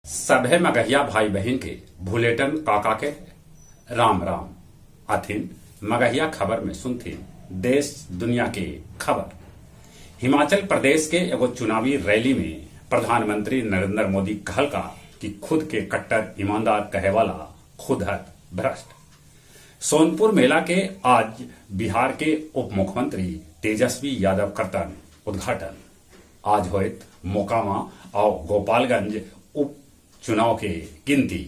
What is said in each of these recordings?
सभे मगहिया भाई बहिन के भुलेटन काका के राम राम। अथिन मगहिया खबर में सुनथिन देश दुनिया के खबर। हिमाचल प्रदेश के एगो चुनावी रैली में प्रधानमंत्री नरेंद्र मोदी कहलका कि खुद के कट्टर ईमानदार कहे वाला खुद हथ भ्रष्ट। सोनपुर मेला के आज बिहार के उप मुख्यमंत्री तेजस्वी यादव करतन उद्घाटन। आज होयत मोकामा आउ गोपालगंज उप चुनाव के गिनती।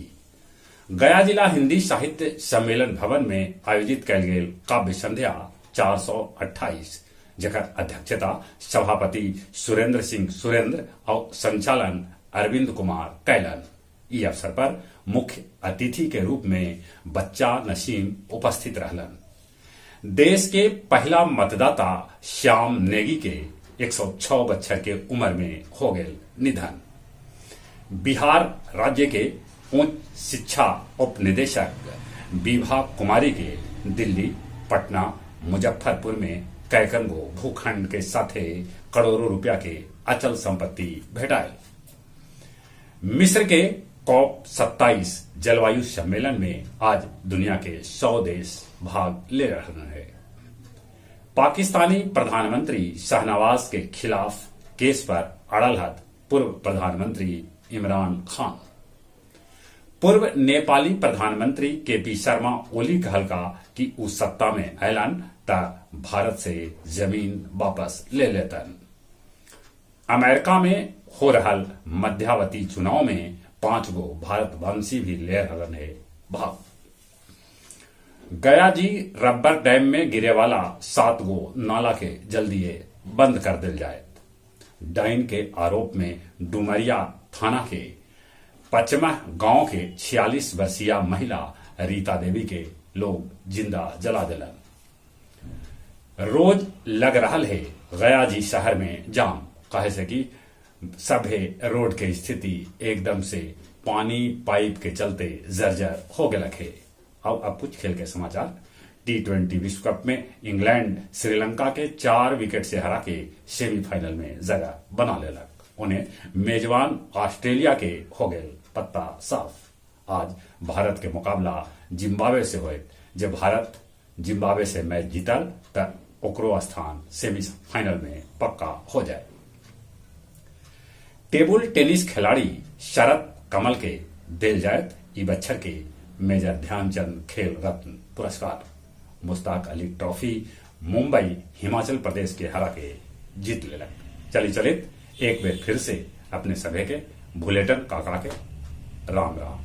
गया जिला हिंदी साहित्य सम्मेलन भवन में आयोजित कैल गेल काव्य संध्या 428 जेकर अध्यक्षता सभापति सुरेंद्र सिंह सुरेंद्र और संचालन अरविंद कुमार कैलन। ई अवसर पर मुख्य अतिथि के रूप में बच्चा नसीम उपस्थित रहलन। देश के पहला मतदाता श्याम नेगी के 106 बच्छर के उम्र में हो गए निधन। बिहार राज्य के उच्च शिक्षा उप निदेशक विभा कुमारी के दिल्ली, पटना, मुजफ्फरपुर में कैकन गो भूखंड के साथे करोड़ों रुपया के अचल संपत्ति भेटायल। मिस्र के कॉप 27 जलवायु सम्मेलन में आज दुनिया के 100 देश भाग ले रहे हैं। पाकिस्तानी प्रधानमंत्री शाहनवाज के खिलाफ केस पर अड़ल हथ पूर्व प्रधानमंत्री इमरान खान। पूर्व नेपाली प्रधानमंत्री के पी शर्मा ओली कहलका कि उ सत्ता में अयलन त भारत से जमीन वापस ले लेतन। अमेरिका में हो रहल मध्यावधि चुनाव में 5 गो भारतवंशी भी ले रहलन है भाग। गया जी रबर डैम में गिरे वाला 7 गो नाला के जल्दीए बंद कर दिल जाए। डाइन के आरोप में डुमरिया थाना के पचमा गांव के 46 वर्षीय महिला रीता देवी के लोग जिंदा जला दिलन। रोज लग रहा है गया जी शहर में जाम, कहे से कि सभे रोड के स्थिति एकदम से पानी पाइप के चलते जर्जर हो गया है। अब कुछ खेल के समाचार। टी20 विश्व कप में इंग्लैंड श्रीलंका के 4 विकेट से हरा के सेमीफाइनल में जगह बना लेलक। उन्हें मेजबान ऑस्ट्रेलिया के हो गए पत्ता साफ। आज भारत के मुकाबला जिम्बाब्वे से होए। जब भारत जिम्बाब्वे से मैच जीतल त ओकरो स्थान सेमीफाइनल में पक्का हो जाए। टेबल टेनिस खिलाड़ी शरत कमल के दिल जायत ई बच्छर के मेजर ध्यानचंद खेल रत्न पुरस्कार। मुश्ताक अली ट्रॉफी मुंबई हिमाचल प्रदेश के हरा के जीत लेलक। चली चलित एक बेर फिर से अपने सभे के भुलेटन काका के राम राम।